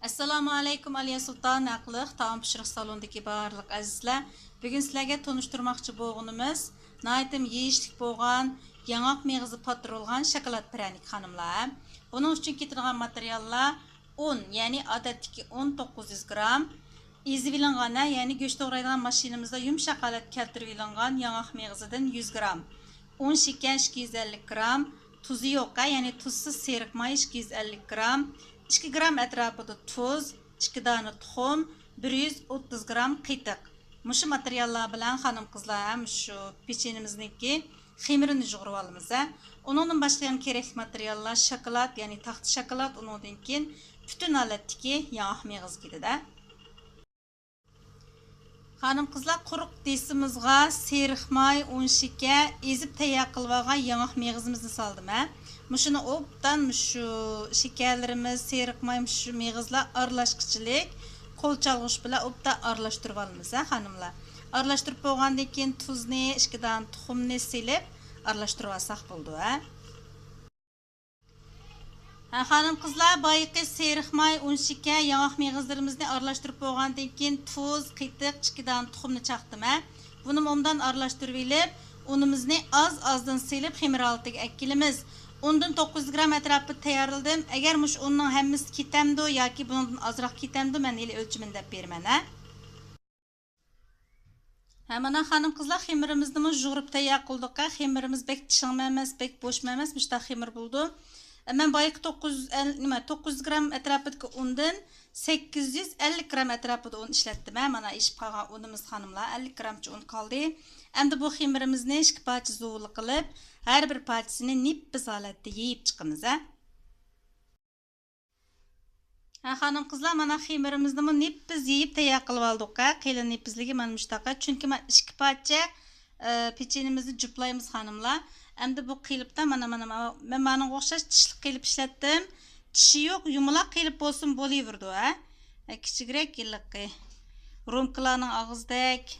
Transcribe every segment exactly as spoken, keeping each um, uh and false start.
ئەسسالامۇ ئەلەيكۇم، ئالىيە سۇلتان ھەقلىق تائام پىشۇرۇش سالونىدىكى بارلىق ئەزىزلەر. بۈگۈن سىلەرگە تونۇشتۇرماقچى بولغىنىمىز ناھايىتىمۇ يېيىشلىك بولغان ياڭاق مېغىزى پاتۇرۇلغان شاكىلات پىرەنىك خانىملار. بۇنىڭ ئۈچۈن كېتىدىغان ماتېرىياللار ئۇن، يەنى ئادەتتىكى ئۇن توققۇز يۈز گرام، ئېزىۋېلىنغان، يەنى گۆش توغرايدىغان ماشىنىمىزدا يۇمشاق ھالەتكە كەلتۈرۈۋېلىنغان ياڭاق مېغىزىدىن يۈز گرام، ئۇن شېكەر ئىككى يۈز ئەللىك گرام، تۇزى يوق، يەنى تۇزسىز سېرىق ماي ئىككى يۈز ئەللىك گرام، ئىككى گرام ئەتراپىدا تۇز، ئىككى دانە تۇخۇم، بىر يۈز ئوتتۇز گرام قېتىق. مۇشۇ ماتېرىياللار بىلەن خانىم-قىزلار ھەم شۇ پېچىنىمىزنىڭكى خېمىرىنى يۇغۇرۇۋالىمىز ھە. ئۇنىڭدىن باشقا يەنە كېرەكلىك ماتېرىياللار شاكىلات، يەنى تاختا شاكىلات، ئۇنىڭدىن كېيىن پۈتۈن ھالەتتىكى ياڭاق مېغىز كېتىدۇ. خانىم-قىزلار، قۇرۇق دېسىمىزغا سېرىق ماي، ئۇن شېكەر، ئېزىپ تەييار قىلىۋالغان ياڭاق مېغىزىمىزنى سالدىم ھە. مۇشۇنى ئوبدان مۇشۇ شېكەرلىرىمىز، سېرىق ماي، مۇشۇ مېغىزلار ئارىلاشقۇچىلىك قول چالغۇچ بىلەن ئوبدان ئارىلاشتۇرۇۋالىمىز ھە خانىملار. ئارىلاشتۇرۇپ بولغاندىن كېيىن تۇزنى، ئىككى دانە تۇخۇمنى سېلىپ ئارىلاشتۇرۇۋالساق بولىدۇ ھە. ھە، خانىم-قىزلار، بايىقى سېرىق ماي، ئۇن شېكەر، ياڭاق مېغىزلىرىمىزنى ئارىلاشتۇرۇپ بولغاندىن كېيىن تۇز، قېتىق، ئىككى دانە تۇخۇمنى چاقتىم ھە. بۇنىمۇ ئوبدان ئارىلاشتۇرۇۋېلىپ، ئۇنىمىزنى ئاز-ئازدىن سېلىپ خېمىر ھالىتىگە ئەكېلىمىز. ئۇندىن توققۇز يۈز گرام ئەتراپىدا تەييارلىدىم. ئەگەر مۇشۇ ئۇننىڭ ھەممىسى كېتەمدۇ ياكى بۇنىڭدىن ئازراق كېتەمدۇ، مەن ھېلى ئۆلچىمىنى دەپ بېرىمەن ھە. ھە، مانا خانىم-قىزلار، خېمىرىمىزنىمۇ يۇغۇرۇپ تەييار قىلدۇق ھە. خېمىرىمىز بەك چىڭمۇ ئەمەس، بەك بوشمۇ ئەمەس، مۇشۇنداق خېمىر بولىدۇ. مەن بايىقى توققۇز يۈز ئەللىك، نېمە، توققۇز يۈز گرام ئەتراپىدىكى ئۇندىن سەككىز يۈز ئەللىك گرام ئەتراپىدا ئۇن ئىشلەتتىم ھە. مانا ئېشىپ قالغان ئۇنىمىز خانىملار، ئەللىك گرامچە ئۇن قالدى. ئەمدى بۇ خېمىرىمىزنى ئىككى پارچە زۇۋۇلا قىلىپ، ھەر بىر پارچىسىنى نېپىز ھالەتتە يېيىپ چىقىمىز ھە. ھە، خانىم-قىزلار، مانا خېمىرىمىزنىمۇ نېپىز يېيىپ تەييار قىلىۋالدۇق ھە. قېلىن نېپىزلىكى مانا مۇشتاق ھە. چۈنكى مانا ئىككى پارچە، ئە، پېچىنىمىزنى جۈپلايمىز خانىملار. ئەمدى بۇ قېلىپتا مانا، مانا، مانا، مەن مانىڭغا ئوخشاش چىشلىق قېلىپ ئىشلەتتىم. چىشى يوق، يۇمىلاق قېلىپ بولسىمۇ بولۇۋېرىدۇ ھە. ئە، كىچىكرەك ھېلىقى رومكىلارنىڭ ئاغزىدەك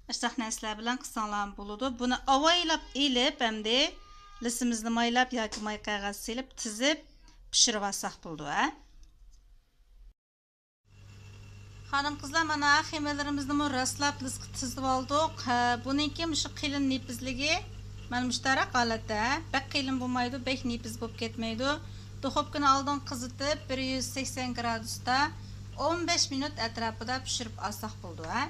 ئاشۇنداق نەرسىلەر بىلەن قىلساڭلارمۇ بولىدۇ. بۇنى ئاۋايلاپ ئېلىپ، ئەمدى لىسىمىزنى مايلاپ ياكى ماي قەغەز سېلىپ تىزىپ پىشۇرۇۋالساق بولىدۇ ھە. خانىم-قىزلار، مانا خېمىرلىرىمىزنىمۇ راسلاپ لىسقا تىزىۋالدۇق. ھە، بۇنىڭكى مۇشۇ قېلىن نېپىزلىكى مانا مۇشتاراق ھالەتتە. بەك قېلىن بولمايدۇ، بەك نېپىز بولۇپ كەتمەيدۇ. دۇخوپكىنى ئالدىن قىزىتىپ، بىر يۈز سەكسەن گرادۇستا ئون بەش مىنۇت ئەتراپىدا پىشۇرۇپ ئالساق بولىدۇ ھە.